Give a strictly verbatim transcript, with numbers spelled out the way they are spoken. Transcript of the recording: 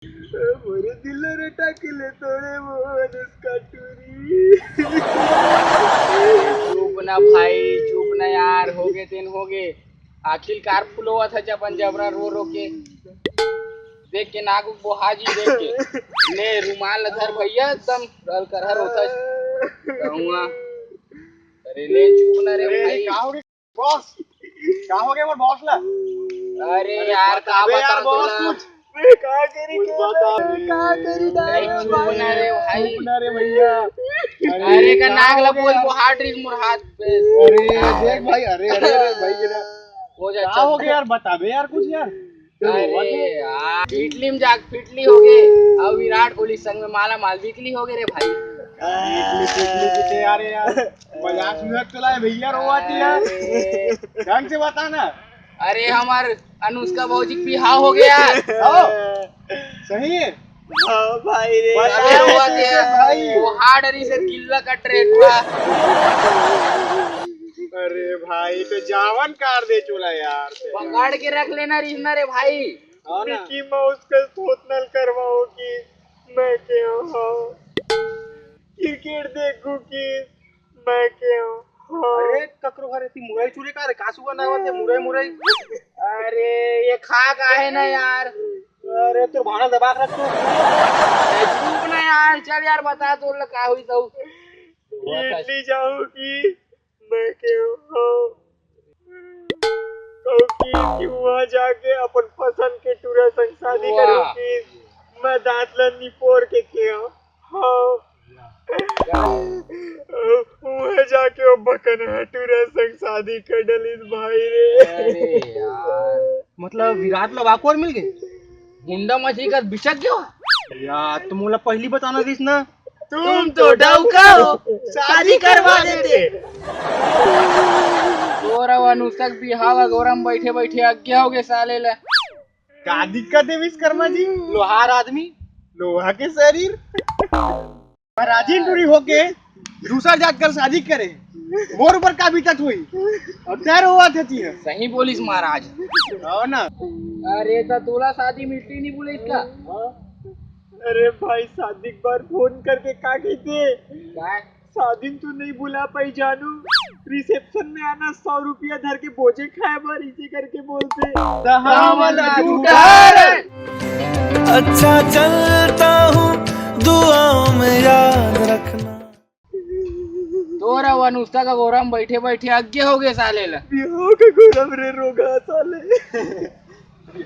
मोरे दिल रटा के ले तोड़े वो अनुष्का टूरी। चुप ना भाई, चुप ना यार, होगे तेन होगे। आखिर कार फुलोवत हे अपन जबरा रो रो के। देख के नाक उक बोहा जी देख के। ने रुमाल ल धर भैया, एकदम रहल करहर होत हे। अरे ले चुप ना रे भाई। का हो गया बॉस? का हो गया मोर बॉस ला? अरे यार, का बताऊं तोला? अरे का करी के? का करी? अरे चुप ना रे भाई। चुप ना रे भैया। अरे का नाक ला बोल, बोहा डरिस मोर हाथ पे। अरे देख भाई, अरे अरे अरे भाई गिरा। हो जा, का हो गया यार, बताबे यार कुछ यार। अरे यार, इटली में जाके फिटली होगे। अब विराट कोहली संग में माला माल बिकली होगे रे भाई। इटली फिटली कुछ यार, यार। मजाक सुनत तो लाए भैया, रोवाती है। अरे। ढंग से बता ना। अरे, हमार अनुष्का भौजी के बिहाव हो गया। आओ। सही है। हाँ भाई रे। अरे, अरे, वो अरे, भाई। वो हार्ड नहीं से किल्ला कट रे पूरा। अरे भाई, तो जावन कार दे चोला यार। पकड़ के रख लेना रिश्ना रे भाई। हाँ ना। मिकी माउस के सोच नल करवाओ कि मैं के हूँ। क्रिकेट देखू कि मैं के हूँ। अरे ककरो घर इतनी मुरई चुरे का रे, का सुआ ना होते मुरई मुरई। अरे ये खा का है ना यार। अरे तोर भाड़ा दबा के रख तू। अरे चुप ना यार, चल यार बता तोर ला का हुई तो। इटली जाऊँ कि मैं के हूँ। कहूँ कि, कि वहाँ जाके अपन पसंद के टूरा संग शादी वाह। करूँ कि मैं दांत ला निपोर के के हूँ। हाँ। वहाँ जाके वो बकन हटूरा संग शादी कर डलिस भाई रे। अरे यार। मतलब विराट ला वाकोर मिल गए? गुंडा मछली का बिचक गया। यार, तुम मोला पहली बताना दिस ना। तुम तो डौका हो, शादी करवा देते। तोर अउ अनुष्का के बिहाव अगोरा में बैठे बैठे अज्ञा हो गए साले ला। का दिक्कत है विश्वकर्मा जी? लोहार आदमी, लोहा के शरीर। राजीन टूरी होके दूसर जात कर शादी करे, मोर ऊपर का बीतत हुई? और तैर हुआ थे तीन। सही बोलिस महाराज। हो ना? अरे तो तोला शादी मिट्टी नहीं बोले इसका। अरे भाई, शादी के बाद फोन करके का कहते? का? शादी में तू नहीं बुला पाई जानू, रिसेप्शन में आना, सौ रुपया धर के भोजे खाए बर, इसे करके बोलते। तो हम वाला झूठा है। अच्छा चलता हूँ, दुआओं में याद रखना। तोरा वन उसका का गोरम बैठे बैठे अज्ञे हो गए साले ला। बिहाव के गोरम रे रोगा साले।